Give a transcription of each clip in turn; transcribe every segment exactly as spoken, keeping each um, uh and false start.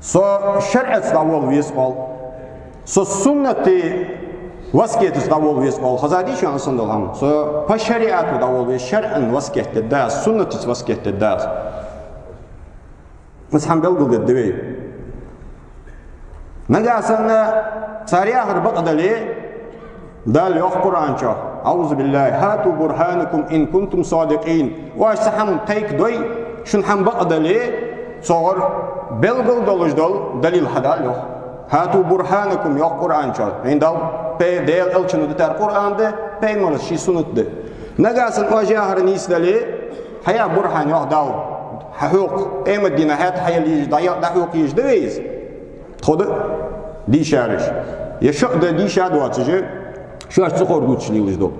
Со шарӀаца дӀаволла веза оал. Со суннатий васкетаца дӀаволла веза оал. Хезадий шоана из санна дола хӀама? Со по шариату дӀаволла веза, шарӀан васкет дергда аз, суннатаца васкет дергда аз. Из хӀама белгалдергда вай. Нагахь санна цар яхар бакъ дале, Дала йоах Къуръан чу: أعوذ بالله، هاتوا برهانكم إن كنتم صادقين. Оаш цхьа хӀама кхайкадой, шун хӀама бакъ дале, цогӀар белгал долаш дола далил хьада, Дала йоах. هاتوا برهانكم, йоах Къуръан чу. Вайна Дала, пе-, Даьла Элчано дитар Къуръан да, пайхамара ший суннат да. Нагахь санна оаш яхар нийса дале, хьаяха бурхӀан, йоах Дала, хьахьокха, къематдийнахьа хьаэца езаш, дӀа-, дӀахьокха езаш да вай из? Тхо да дийшараш. Е шо а да дийша доацаш, шоаш ца ховр дувцаш лелаш дола.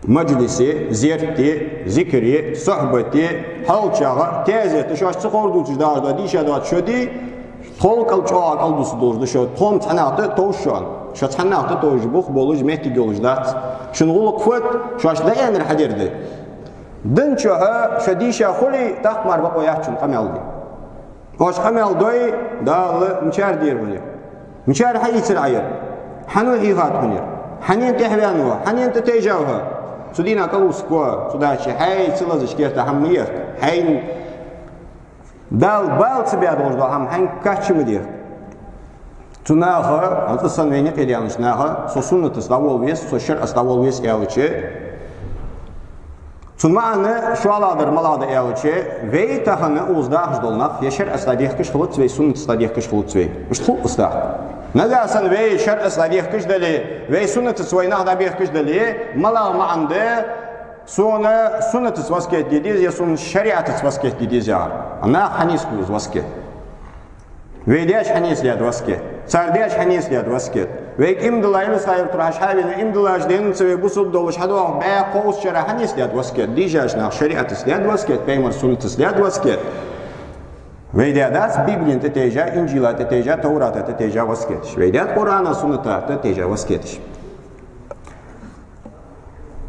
Маджлисе, зерате, зикре, сухьбате, хьалхарчагӀа, таьзете, шоаш ца ховр дувцаш дагӀаш да дийша доацаш шо дий, тхол кӀал чӀоагӀа кӀалдусаргдолаш да шо, тхона цхьаннахьа тӀа товш шоана. Шо цхьаннахьа тӀа товш, бух болаш, моттиг йолаш дац. Шун гӀулакх фуд, шоашта дӀааьннар хьадер да. Дин чухь шо дийша хуле, тӀаккха мара бокъо яц шун къамаьл де. Оаш къамаьл дой, Дала мичара дера хьона ер? Мичара хьаийцар Ӏа ер? Хьан ва хьийхад хьона ер? Хьанна тӀехьаваьннав хьо? Хьанна тӀатайжав хьо? Цу дийнахьа кӀалвусаргва хьо, цудухьа хьай ца лазаш керта хӀама ма ехка. Хьайна Дала бала ца баь долаш дола хӀама хьайна кхачча ма дехка. Цу наха, хӀанз санна вайна юкъе даьннача наха, со суннатаца дӀаволла веза, со шарӀаца дӀаволла веза аьлча, цун маӀан шоллагӀдар малагӀа да аьлча, вай тахан укхаза дахаш дола нах е шарӀаца дӀадехкаш хилац вай, суннатаца дӀадехкаш хилац вай. Иштта хул из тӀаккха. Нагахь санна вай шарӀаца дӀадехкаш дале, вай суннатаца вай нах дӀабехкаш дале, малагӀа маӀан да, сона суннатаца васкет де деза, е сона шариӀатаца васкет де деза яхар? Наха хьанийсду из васкет? Вай даьша хьанийсдаьд васкет? Цар даьша хьанийсдаьд васкет? Вайга иман дилла, Илисха-Юртара хьажа хьавена, иман диллача денца вай бусалба долаш хьадоагӀа бӀаь кховзткъа шера хьанийсдаьд васкет? Дийшача наха шариӀатаца даьд васкет, пайхамара суннатаца даьд васкет? Вай даь дац Библена тӀатайжа, Инжила тӀатайжа, Товрата тӀатайжа васкеташ. Вай даьд Къуръана, сунната тӀатайжа васкеташ.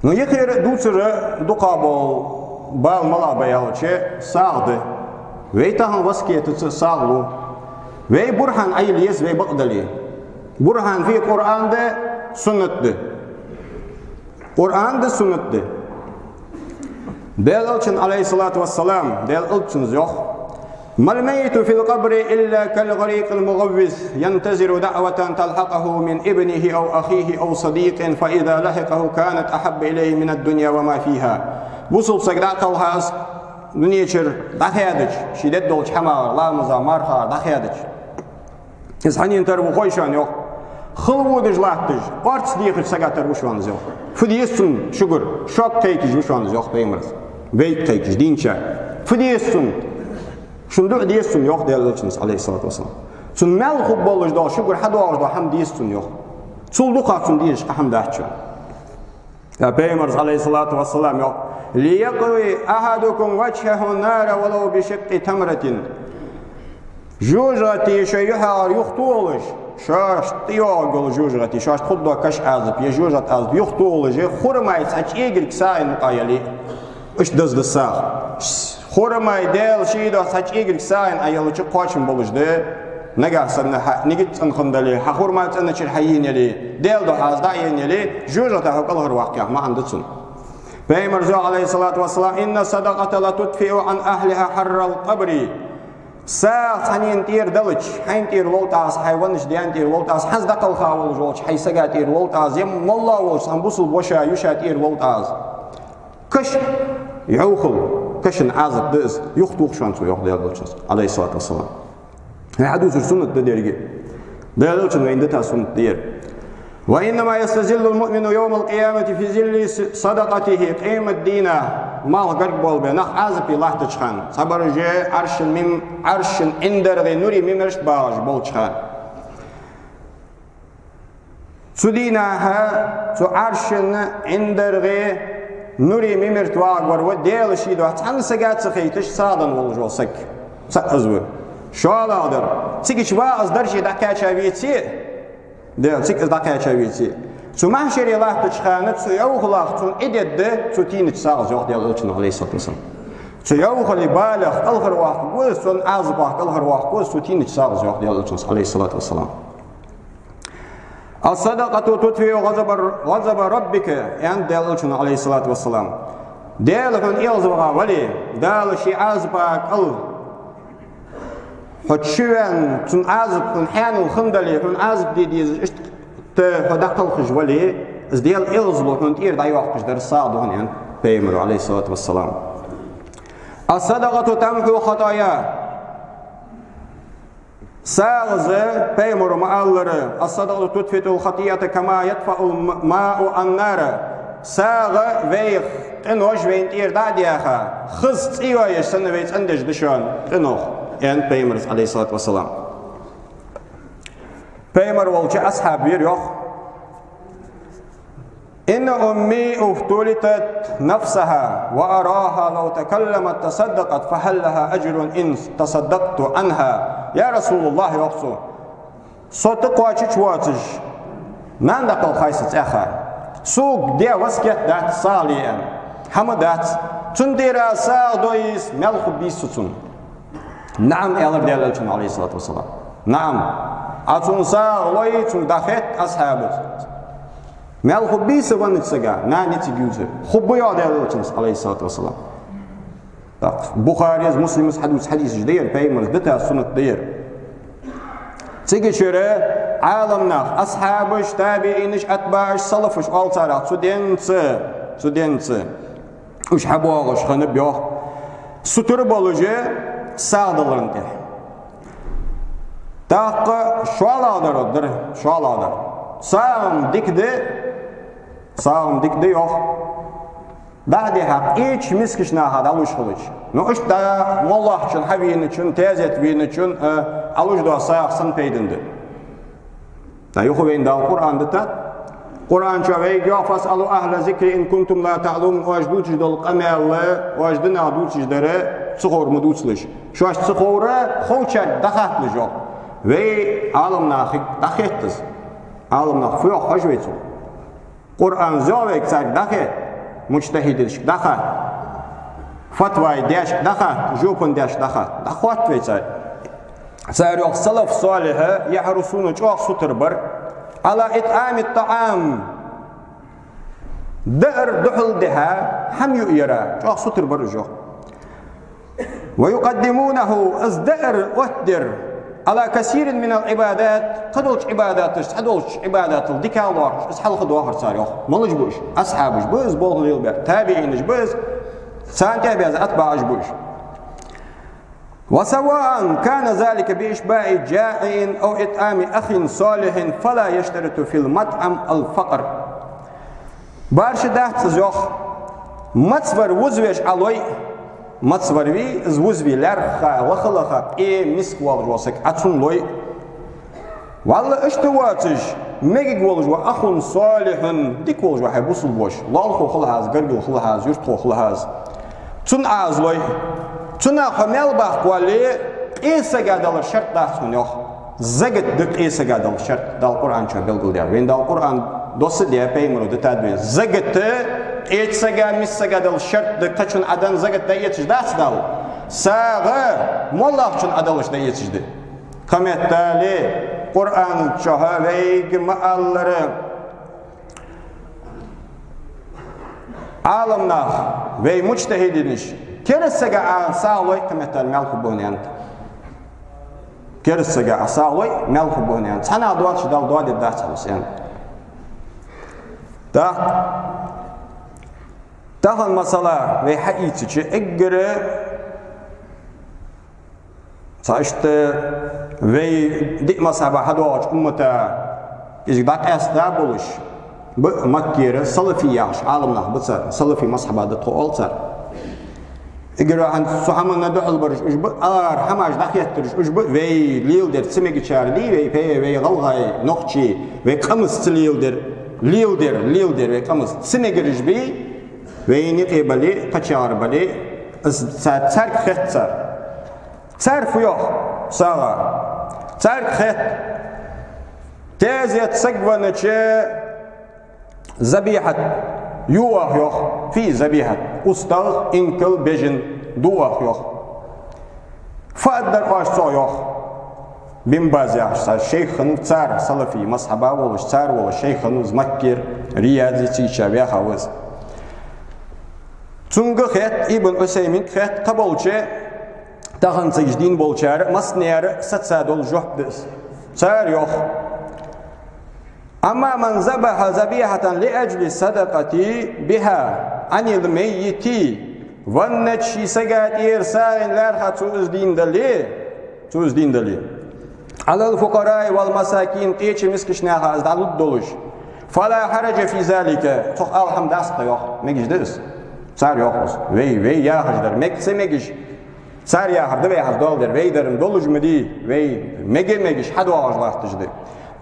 Ну, юхера дувцар дукхагӀа бола бала малагӀа ба аьлча, сагӀа да. Вай тахан васкетаца сагӀа лу. Вай бурхӀан Ӏайла еза вай бакъдале. БурхӀан фуд? Къуръан да, суннат да. Къуръан да, суннат да. Даьла Элчано, عليه الصلاة والسلام, Даьла Элчано йоах: ما الميت في القبر إلا كالغريق المغوث ينتظر دعوة تلحقه من ابنه أو أخيه أو صديق، فإذا لحقه كانت أحب إليه من الدنيا وما فيها. Бусалба саг дӀакхалхача, дунен чура дӀахаьдача, ший дергдолча хӀамах, ламазах, мархах дӀахаьдача. Из хьанна тара ва хой шоана, йоах? Хала водаш латташ, орц дехача сага тара ва шоана из, йоах. Фу деза цунна шугара? Шок кхайкаш ва шоана из, йоах пайхамара. Вайга кхайкаш, дийначарга. Фу деза цунна? Шун дуӀа деза цунна, йоах Даьла Элчано, عليه الصلاة والسلام. Цунна маьл хургболаш дола, шугара хьадоагӀаш дола хӀама деза цунна, йоах. Цул дукхагӀа цунна дезаш кхы хӀама дац шоана. Ткъа пайхамара, عليه الصلاة والسلام, йоах: ليقو أحدكم وجهه النار ولو بشق تمرة. ЖожагӀате шоай юхьагӀара юхатохалаш, шоашта тӀайоагӀаргйола жожагӀате, шоашта хургдола каша Ӏазап, е жожагӀата Ӏазап юхатохалаш, хурмай цхьа чӀегилг сагӀийна мукъагӀа яле, иштта деза да сагӀа. Хурмай, Даьла ший духьа цхьа чӀегилг сагӀийна Ӏа ялча, кхоачам болаш да, нагахь санна хьа нигат цӀена хинна дале, хьа хурма цӀеначура хьаена яле, Даьла духьа из дӀаена яле, жожагӀатех хьо кӀалхарваккха яха маӀан да цун. Пайхамара йоах, عليه الصلاة والسلام: إن الصدقة لتطفئ عن أهلها حر القبر. СагӀа цхьаннена тӀера далча, хьайна тӀера ловла тӀаккха из, хьай веннача даьна тӀера ловла тӀаккха из, хьа сага кӀалха волаш волча хьай сага тӀера ловла тӀаккха из, е моллагӀа волча цхьан бусалба воша, йиша тӀера ловла тӀаккха из. Каша йӀовхал, кашан Ӏазап да из, юхатоха шоана цо, йоах Даьла Элчано, عليه الصلاة والسلام. Вай хьадувцар суннат да деррига. Даьла Элчано вайна дита суннат да ер. وإنما يستظل المؤمن يوم القيامة في ظل صدقته. Къематдийнахьа малх гарга болабе нах Ӏазапе латтача хана, цхьабараш Ӏаршан мим-, Ӏаршан ӀиндагӀе нуре мимарашта багӀаш болча хана. Цу дийнахьа цу Ӏаршан ӀиндагӀе нуре мимарашта вагӀаргвар ва Даьла ший духьа цхьанна сага а ца хайташ сагӀа денна волаш вола саг. ЦаӀ из ва. ШоллагӀдар, цигача вагӀа из дарже дӀакхаьча веце, Даьла, цига из дӀакхаьча веце, цу махьшаре латтача хана цу йӀовхалах цунна Ӏи дергда цу тийнача сагӀас, йоах Даьла Элчано, عليه الصلاة والسلام. Цу йовхалий балех кӀалхарваккхаргва из, цун Ӏазапах кӀалхарваккхаргва из цу тийнача сагӀас, йоах Даьла Элчано, عليه الصلاة والسلام. «الصدقة تطفئ غضب، غضب ربك», аьннад Даьла Элчано, عليه الصلاة والسلام. Даьла хьона эгӀазваха вале, Дала ший Ӏазапа кӀал хьо чувенна, цун Ӏазап хьона хьанал хиннадале, хьона Ӏазап де дезаш, иштта хьо дӀакхалхаш вале, из Даьла эгӀазло хьона тӀера дӀайоаккхаш дар сагӀа да хьона, аьннад Пайхамаро, عليه الصلاة والسلام. «الصدقة تمحو الخطايا». СагӀас, Пайхамаро ма аллара: «الصدقة تطفئ الخطيئة كما يطفئ الماء النار». СагӀа вай къинош вайна тӀера дӀа а даьха, хаза цӀи йоаеш санна вай цӀендеш да шоана къинох, аьннад Пайхамаро, عليه الصلاة والسلام. Пайхамар волча асхьаб вера, йоах: «إن أمي افتلتت نفسها وأراها لو تكلمت تصدقت فهل لها أجر إن تصدقت عنها». «Я Расулаллахь, — йоах цо, — со тӀакхоачаш воацаш, нана дӀакхалхай са цӀаьхха. Сога даь васкет дац сагӀа ле аьнна. ХӀама дац. Цунна тӀера сагӀа дой из, маьл хургбий са цунна?» «نعم», — аьлар Даьла Элчано, عليه الصلاة والسلام. «نعم». Ӏа цунна сагӀа лой, цунга дӀахетт асхьабаца. Маьл хургбий са веннача сага, нана цига ювцар? Хургба, йоах Даьла Элчано, عليه الصلاة والسلام. ТӀаккха Бухарес, Муслимас хьадувцаш хьадисаш да ер, Пайхамара дитача суннат да ер. Цига шера Ӏаламнах, асхьабаш, табиӀинаш, атбаӀаш, салафаш оал царех, цу денца, цу денца уж хьабоагӀаш хиннаб, йоах, сутара болаш сагӀа даларна тӀехьа. ТӀаккха шоллагӀдар дар, шоллагӀдар. СагӀа-м дика да, сагӀа-м дика да, йоах, дӀа а дихьа, къеча мискача наха дӀалуш хилча. Ну, иштта моллагӀчун, хьавеначун, таьзета веначун, а, Ӏалуш дола сагӀа санна пайдана да. ТӀаккха юха вайна Дала Къуръан дитад. Къуръан чу вайга йоах: «فاسألوا أهل الذكر إن كنتم لا تعلمون». Оаш дувцаш дола къамаьл, оаш динах дувцаш дар ца ховр ма дувцалаш. Шоашта ца ховр ховчарга дӀахатталаш, йоах. Вай Ӏаламнахага дӀахетт из. Ӏаламнах фу йоах хьажа вай цунга. Къуръан йоах вайга, царга дӀахетт, муджтахӀидашка дӀахатта. Фатвай дешка дӀахатта, жопан дешка дӀахатта. ДӀахотт вай царга. Цар, йоах, салаф солихӀа, яхьару суна, чӀоагӀа сутара бар. «على إطعام الطعام». Даар духьал дихьа, хӀама юаяра, чӀоагӀа сутара бар уж, йоах. «ويقدمونه», из даар оттадер, «على كثير من العبادات», кхыдолча Ӏибадаташта, цхьадолча Ӏибадатал дикагӀа лоархӀаш, из хьалха доахар цар, йоах. Малаш ба уж? Асхьабаш ба из болх лелабаьр, табиӀинаш ба из, царна тӀехьа баьза атбаӀаш ба уж. «وسواء كان ذلك بإشباع جائع أو إطعام أخ صالح فلا يشترط في المطعم الفقر». Барша дац из, йоах, мацвар вузавеш Ӏа лой, мацвар вий, из вузаве лаьрххӀа, лаха-лаха, къе миска воаллаш вола саг, Ӏа цунна лой. ВаллахӀи, иштта воацаш, мегаргволаш вола, أخ صالح, дика волаш вола хьай бусалба воша, лоалахо хилахьа из, гаргара хилахьа из, юртахо хилахьа из. Цунна Ӏа из лой. Цунах хьо маьл баккха воалле, къе сага далар шарт дац хьона, йоах. Закат да къе сага далар шарт, Дала Къуръан чу белгалдаьр. Вайна Дала Къуръан доссадаь, Пайхамаро дитад вайна. Закат къеча сага, миска сага далар шарт да, кхычунна Ӏа денна закат дӀаэцаш дац Дала. СагӀа моллагӀчунна Ӏа далаш дӀаэцаш да. Кхыметтел Къуръан чу вайга ма аллара, Ӏаламнах, вай муджтахӀидинаш, кераста сага Ӏа сагӀа лой, кхыметтел маьл хургба хьона, аьннад. Кераста сага Ӏа сагӀа лой, маьл хургба хьона, аьннад. Цхьанне доацаш Дала доадергдац хьона из, аьннад. ТӀаккха тахан масала вай хьаийцача, эггара цхьа иштта вай диъ мазхӀаба хьадоагӀача уммата кӀезига дӀакъаьста болаш ба Маккера салафий яхаш Ӏаламнах ба цар, салафий мазхӀаба да тхо оал цар. Эггара хӀанз цу хӀаманна духьал бараш уж ба, ара хӀамаш дӀахеттараш уж ба, вай леладер ца мегачар дий, вай пе-, вай гӀалгӀай, нохчий, вай къамаца ца леладер, леладер, леладер вай къамаца ца мегараш бий, вайна юкъе бале, кхычагӀара бале, из ца-, царга хетт цар. Цар фу йоах сагӀа? Царга хетт: таьзета саг венача забихьат ю оаха, йоах. Фу я забихьат? УстагӀа, инкал, бежан. Ду оаха, йоах. Фу аргдар оаш цох, йоах. Бин Баз яхаш цхьа шайх хиннав цар, салафий мазхӀаба волаш, цар волаш шайх хиннав из Маккера, Рияза, цигача ваьха ва из. Цунга хаьттад, Ибн Ӏусайминга хаьттад, кхыболча, тахан цига дийна болчар, массанех саца дола жоп да из. Цар йоах: أما من ذبح ذبيحة لأجل الصدقة بها عن الميت, веннача ший сага тӀера сагӀийна лаьрхӀа цо из дийна дале, цо из дийна дале, على الفقراء والمساكين, кхыча мискача наха из дӀалургдолаш, فلا حرج في ذلك, цох ала хӀама дац-кх, йоах, мегаш да из. Цар йоах из. Вай, вай яхаш дар мег, ца мегаш, цар яхар да вай хьаздоаладер, вай дар-м долаш ма дий, вай мега-мегаш хьадоагӀаш латташ да.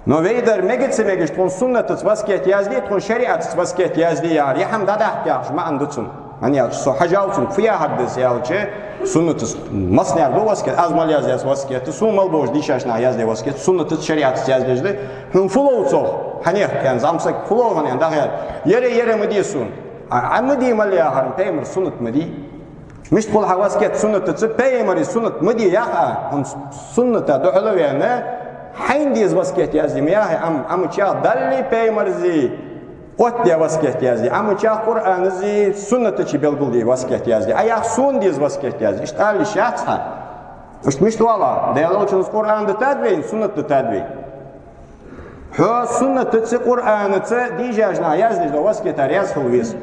Но вай дар мега ца мегаш, тхона суннатаца васкет язде, тхона шариӀатаца васкет язде яхар, е хӀама дӀадаккха яхаш маӀан да цун. ХӀана аьлча, со хьажал цунга, фу яхар да из аьлча, суннатаца массанех да васкет, аз мел яздаь васкет, сона мел болча дийшача наха яздаь васкет, суннатаца, шариӀатаца яздеш да, хьона фу лов цох, хьанех, аьнна, зӀамсаг, фу лов хьона, аьнна, дӀахаьд. Ер, ер ма де сона. А, а ма де мел яхар, пайхамара суннат ма дий. Мишта хул хьа васкет суннатаца, пайхамара суннат ма дий яхар, хьона сунната духьала вена, хьайна деза васкет язде ма яхий, ам, амма чӀоагӀа Даллеи пайхамараи оттадаь васкет язде, амма чӀоагӀа Къуръанаи суннатаи белгалдаь васкет язде. А яхар сона деза васкет язде. Иштта ала йиш яц хьа. Иштта мишта оал? Даьла волчунца Къуръан дитад вайна, суннат дитад вайна. Хьо суннатаца, Къуръанаца дийшача наха яздеш дола васкетах раьза хила веза.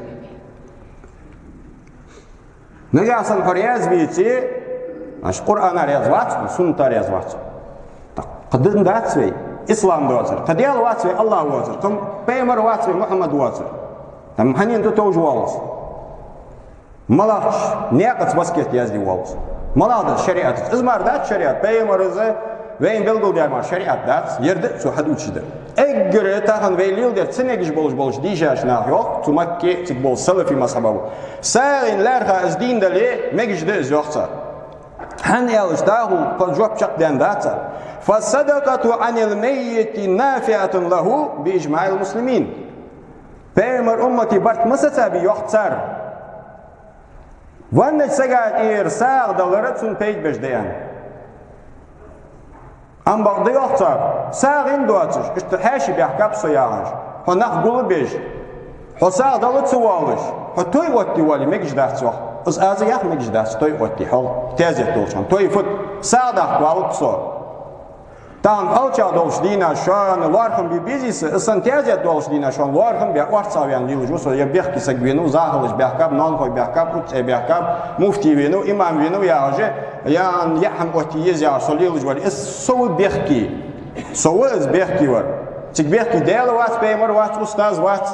Нагахьа санна хьо раьза веце, значит, Къуръанах раьза вац хьо, суннатах раьза вац хьо. ТӀаккха кхы дин дац вай, ислам доацар, кхы Даьла вац вай, АллахӀ воацар, кхы пайхамар вац вай, Мухьаммад воацар. Там хьанна да товш воаллаш? МалагӀча наькъаца васкет язде воаллаш? МалагӀа да шариӀатаца? Из мара дац шариӀат, пайхамара из вайна белгалдаьр мара шариӀат дац, ер да цо хьадувцаш дар. Эггара тахан вай леладер ца мегаш болаш болча дийшача наха, йоах, цу Макке цига болча салафий мазхӀаба болча. СагӀийна лаьрхӀа из дийна дале, мегаш да из, йоах цар. ХӀана аьлча, дӀахо кхы жоп чакхдаьнна дац цар. فالصدقة عن الميت نافعة له بإجماع المسلمين. Пайхамара уммата барт ма сацабий, йоах цар, веннача сага тӀера сагӀа далар цунна пайда беш да, аьнна. Амма бакъда, йоах цар, сагӀийна доацаш, иштта хьаьший баьхкаб со яхаш, хьо нах гулбеш, хьо сагӀа дала ца воаллаш, хьо той оттаде воалле, мегаш дац, йоах. Из аз ях, мегаш дац, той оттаде, хьо таьзет долча хана. Той фуд? СагӀа дахка воалл-кх со. Тахан хьалчагӀа долча дийнахьа шоана лоархӀам бе безий са, из санна таьзет долча дийнахьа шоана лоархӀам бе, орцагӀваьнна лелаш ва со, е бехке саг венав, захалаш баьхкаб, ноанахой баьхкаб, уццӀе баьхкаб, муфти венав, имам венав яхаш, е яа хӀама оттае еза яхаш со лелаш вар. Из со ва бехке. Со ва из бехке вар. Цига бехке Даьла вац, пайхамар вац, устаз вац.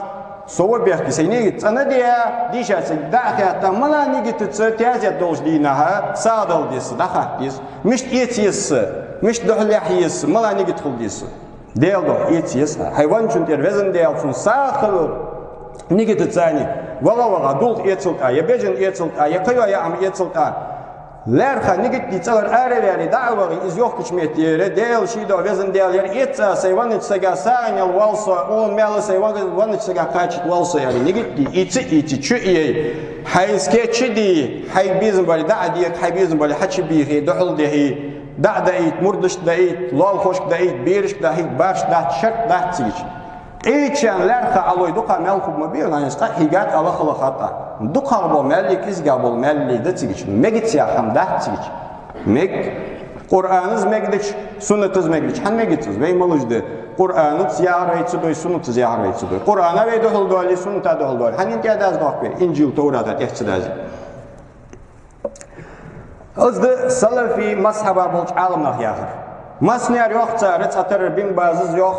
Со ва бехке, сай нигат цӀена а даь, дийша цига дӀа а хаьтта, малагӀча нигатаца таьзет долча дийнахьа сагӀа дала деза са, дӀахатта деза. Мишта эца еза са, мишта духьалъяхьа еза са, малагӀа нигат хила деза са? Даьла духьа эца еза. Хьай венначун тӀера Везан Даьла, цун сагӀа хилар нигатаца цӀена, вала-вала, дулх эцалда, е бежан эцалда, е кхыйола яа хӀама эцалда. ЛаьрххӀа нигат дий, цӀагӀара ара а ваьле, дӀа а вахе, из йохкача меттера, Даьла ший духьа, Везан Даьла, ер эца сай веннача сага сагӀийна яла воалл со, укхун маьл сай вен-, веннача сага кхачийта воалл со, аьле, нигат дий, эца а эций, чу а яй, хьайца кийча а дий, хьайга безам бале дӀа а дега, хьай безам бале хьачубехе, духьалдехе, дӀа а даийта, мурдашта даийта, лоалахошка даийта, берашка даийта, башха дац, шарт дац цигача. Кхыча наха лаьрххӀа Ӏалой дукха маьл хургба ма бий, нанас къа хьийгад, Аллахӏ хала хатта. ДукхагӀа бола маьл, кӀезигагӀа бола маьл да цигача. Мегац яха хӀама дац цигача. Мег, Къуръаназ мегадича, суннатаз мегадича. ХӀана мегац из? Вай малаш да. Къуръаназ яхар вай ца дой, суннатаз яхар вай ца дой. Къуръана вай духьал доале, сунната духьал доале. ХӀана тӀа даз дохк вай? Инжил, Товрата тӀа ца дазе. Из да салафий мазхӀаба болча Ӏаламнаха яхар. Массанера йоах цар, цхьатарра Бин Базаз йоах,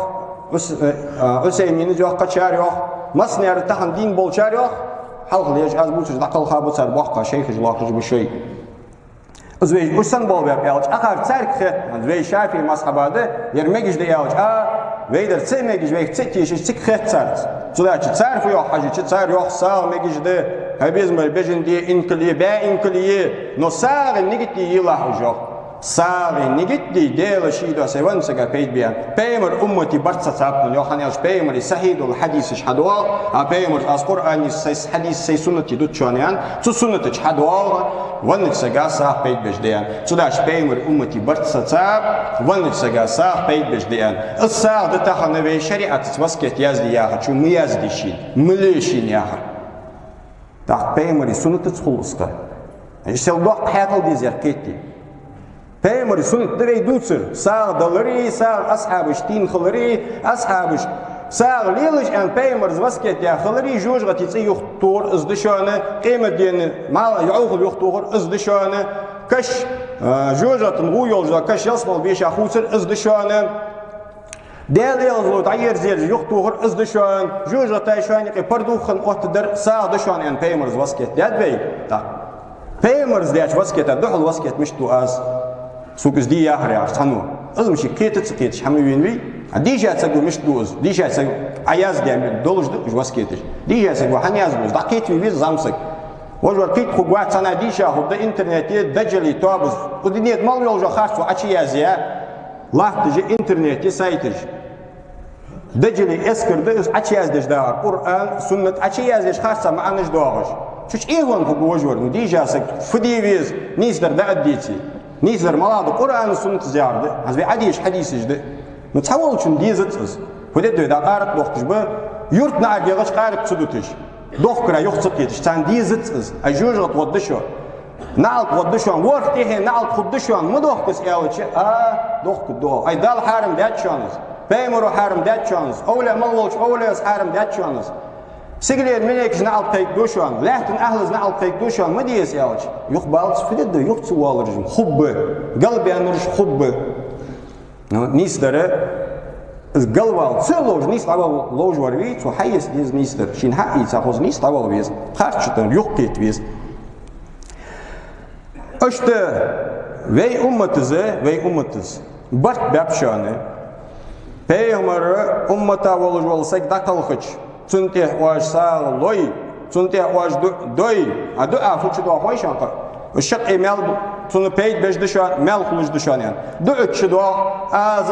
Ус-, э, а, Усайминаз йоах, кхычар йоах, массанера тахан дийна болчар йоах, хьалха лежа аз бувцаш дӀакхалха ба цар боккха шайхаш лоархӀаш ба шоай. Из вай уж санна болх баьб аьлча, акхар царга хет, вай шафиӀий мазхӀаба да, ер мегаш да аьлча, а, вай дар ца а мегаш, вайх ца а тешаш, цига хет царца. Цудухьа цар фу йоах хьажача, цар йоах, сагӀа мегаш да, хьай безам бале бежан де, инкал е, бӀаь инкал е, но сагӀийна нигат де елахь уж, йоах. СагӀий нигат де, Даьла ший духьа сай веннача сага пайда бе аьнна. Пайхамара уммата барт сацаб хьона, йоах, хӀана аьлча Пайхамара сахьихь дола хьадисаш хьадоагӀа, а Пайхамара аз Къуръан, сай хьадис, сай суннат дувц шоана аьнна, цу суннатаца хьадоагӀа, веннача сага сагӀа пайда беш да аьнна. Цудухьа Пайхамара уммата барт сацаб, веннача сага сагӀа пайда беш да аьнна. Из сагӀа да тахан вай шариӀатаца васкет язде яхачо ма язде шийна, ма ле шийна яхар. ТӀаккха Пайхамара суннатаца хул из кхы. Из сел доккха хьаькъал дезар кхетий. Пайхамара суннат да вай дувцар. СагӀа далари, сагӀа асхьабашта тийна хилари, асхьабаша сагӀа лелаш аьнна Пайхамара васкет даь хилари, жожагӀата цӀи юхатохар из да шоана, къематдийнахьа мал йӀовхал юхатохар из да шоана, каш, а, жожагӀатен гӀув йолаш дола каш ялсмале беша хувцар из да шоана. Даьла эгӀазло дӀаерзаеш юхатохар из да шоана, жожагӀата шоана юкъе пардув хинна оттадар сагӀа да шоана аьнна Пайхамара васкет даьд вай. ТӀаккха Пайхамара даьча васкета духьал васкет мишта ду аз? Сога из де яхар яхаш цхьанне. Из мишта кхета а ца кхеташ хӀама вена вий? А дийша саго мишта ду из? Дийша саго Ӏа яздаь долаш да уж васкеташ. Дийша саго хӀана язду из? ДӀакхетаве веза зӀамсаг. Вож вар кхийтта хургвац, цхьанне дийша хургда интернете, даджали тоабаз. Укх дунен тӀа мел йолча харцо Ӏочуязъяь, латташ я интернете сайташ. Даджали эскар да из Ӏочуяздеш дагӀар. Къуръан, суннат Ӏочуяздеш, харца маӀанаш доагӀаш. Цу чу эгӀон хургва вож вар, ну, дийша саг фу де веза, нийсдар дӀааддеце. Нийсдар малагӀа да? Къуръан, суннат яхар да. ХӀанз вай Ӏодеша хьадисаш да. Ну, цхьаволчунна дезац из. Фу де дой, дӀа къаракъ дохкаш ба, юрта наӀарга яхача къаракъ ца дуташ. Дохкара юха ца кхеташ, царна дезац из. Ай, жожагӀате гӀоргда шо. НаӀалт гӀоргда шоана, ворхӀ тӀехье наӀалт хургда шоана, ма дохка из аьлча, а, дохка да. Ай, Дала хьарам даьд шоана из, Пайхамара хьарам даьд шоана из, овлияъ мел волча овлияс хьарам даьд шоана из. Сигален минекаша наӀалт кхайкаду шоана, лаьттан ахӀлас наӀалт кхайкаду шоана, ма де из аьлча. Юха баллац фу де дой, юха ца воалараш, хургба, галбаьннараш хургба. Ну, нийсдар, из галвала ца ловш, нийса дӀавала ловш вар вий, цо хьаэца деза нийсдар. Шийна хьаийца хоза нийса дӀавала веза. Харцача тӀара юхакхета веза. Иштта вай умматаца, вай умматаца барт баьб шоана. Пайхамара уммата волаш вола саг дӀакхалхача, цунна тӀехьа оаш сагӀа лой, цунна тӀехьа оаш дуӀа дой. А дуӀа фу чудоагӀа хой шоана кхы? Уж шаккхе маьл, цунна пайда беш да шоана, маьл хулаш да шоана аьнна. ДуӀа чудоагӀа, аз,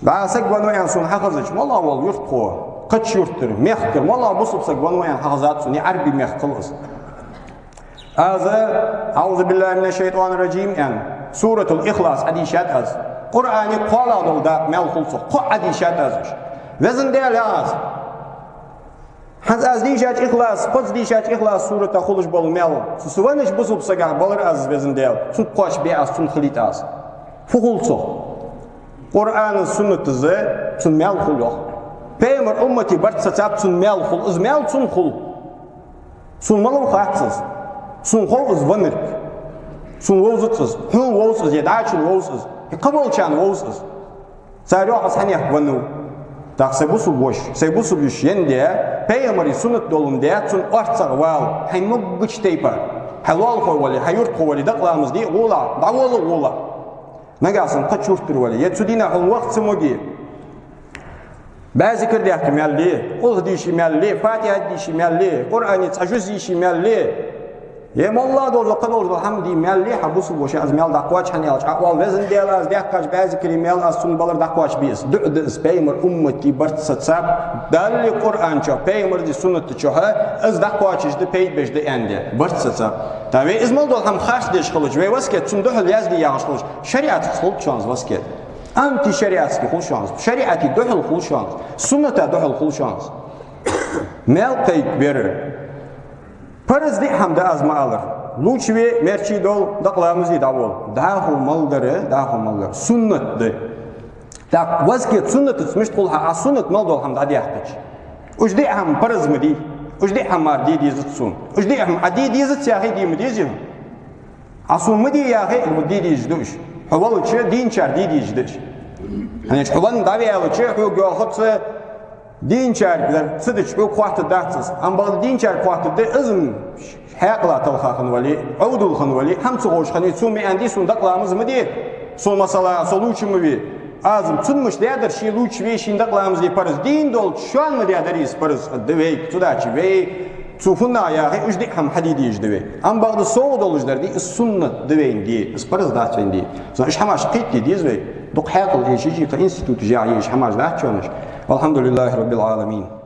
дӀа саг венна ва аьнна сона хьахезача, малагӀа вола юртахо, кхыча юртара, мехкара, малагӀа бусалба саг венна ва аьнна хьахезад сона, е Ӏарбий мехка хул из. Аз, أعوذ بالله من الشيطان الرجيم аьнна, суратуль-Ихлас Ӏодийшад аз. Къуръана кхоалагӀа дола дакъа маьл хул цох, кхоъ Ӏодийшад аз уж. Везан Даьла, аз, хӀанз аз дийшача Ихлас, кхозза дийшача Ихлас сурата хулаш бола маьл, цу са веннача бусалба сагах балар аз, Везан Даьла, цунга кхоачашбе аз, цунна хилийта аз. Фу хул цох? Къуръана, суннатаца цунна маьл хул, йоах. Пайхамара уммата барт сацаб, цунна маьл хул. Из маьл цунна хул. Сона малав хац из. Сона хов из веннарг. Сона вовзац из. Хьона вовз из, е дӀачунна вовз из, е кхыболчарна вовз из. Цар йоах, из хьанехк веннав. ТӀаккха сай бусалба воша, сай бусалба йиша енна де, Пайхамара суннат доланна де, цунна орцагӀвала, хьай могача тайпара. Хьай лоалахой вале, хьай юртахой вале, дакъа ламаз де гӀолахь, дӀагӀола гӀолахь. Нагахьа санна кхыча юртара вале, е цу дийнахьа хьона ваха ца моге, бӀаь зикар даьхка маьл ле, къулхӀ дийша маьл ле, Фатихьат дийша маьл ле, Къуръана цхьа жуз йийша маьл ле, е моллагӀа долча, кхы долча дола хӀама де маьл ле, хьа бусалба воша, из маьл дӀакхоачаш, хӀана аьлча, Ӏа оал, Везан Даьла, аз даьхкача бӀаь зикара маьл, аз цунна балар дӀакхоачашбе из. ДуӀа да из, Пайхамара уммата барт сацаб, Даьла Къуръана чу, Пайхамара сунната чу, из дӀакхоачашде, пайда беш да аьнна де, барт сацаб. ТӀаккха вай из мел дола хӀама харцдеш хилча, вай васкет цунна духьал язде яхаш хилча, шариӀатаца хул шоана из васкет. Антишариатски хул шоана из, шариӀата духьал хул шоана из, сунната духьал хул шоана из. Маьл кхайкабар. Параз диъ хӀама да, аз ма аллара. Лувчаве, мерчи дол, дакъа ламаз де, дӀагӀол. ДӀахо мел дар, дӀахо мел дар суннат да. ТӀаккха васкет суннатаца мишта хул хьа, Ӏа суннат мел дола хӀама дӀадаьккхача? Уж диъ хӀама параз ма дий, уж диъ хӀама мара де дезац сона. Уж диъ хӀама Ӏа де дезац яхе, де ма дезий хьона? Ӏа сона ма де яхе, де дезаш да уж. Хьо валча, дийначар де дезаш да уж. ХӀана аьлча хьо венна дӀаваьлча, хьога йоахац, дийначарга дар ца дича, хьога хоаттаргдац из. Амма бакъда дийначарга хоаттаргда, из-м хьаькъала талха хинна вале, Ӏовдал хинна вале, хӀама ца ховш хинна, цо ма аьннадий сона дакъа ламаз ма де, со, масала, со лувча ма ве. Аз-м цунна мишта даьдар, ше лувчаве, шийна дакъа ламаз де параз. Дийна долча шоана ма даьдарий из параз, да вайга. Цудухьа вай Цо фуннагӀа яхе, уж диъ хӀама хьаде дезаш да вай. Амма бакъда совгӀа долаш дар дий, из суннат да вайна де, из парз дац вайна де. Цудухьа уж хӀамаш кхетаде деза вай. Дукха хьаькъал эшаш, кхы институташ яхье, уж хӀамаш дац шоана. والحمد لله رب العالمين.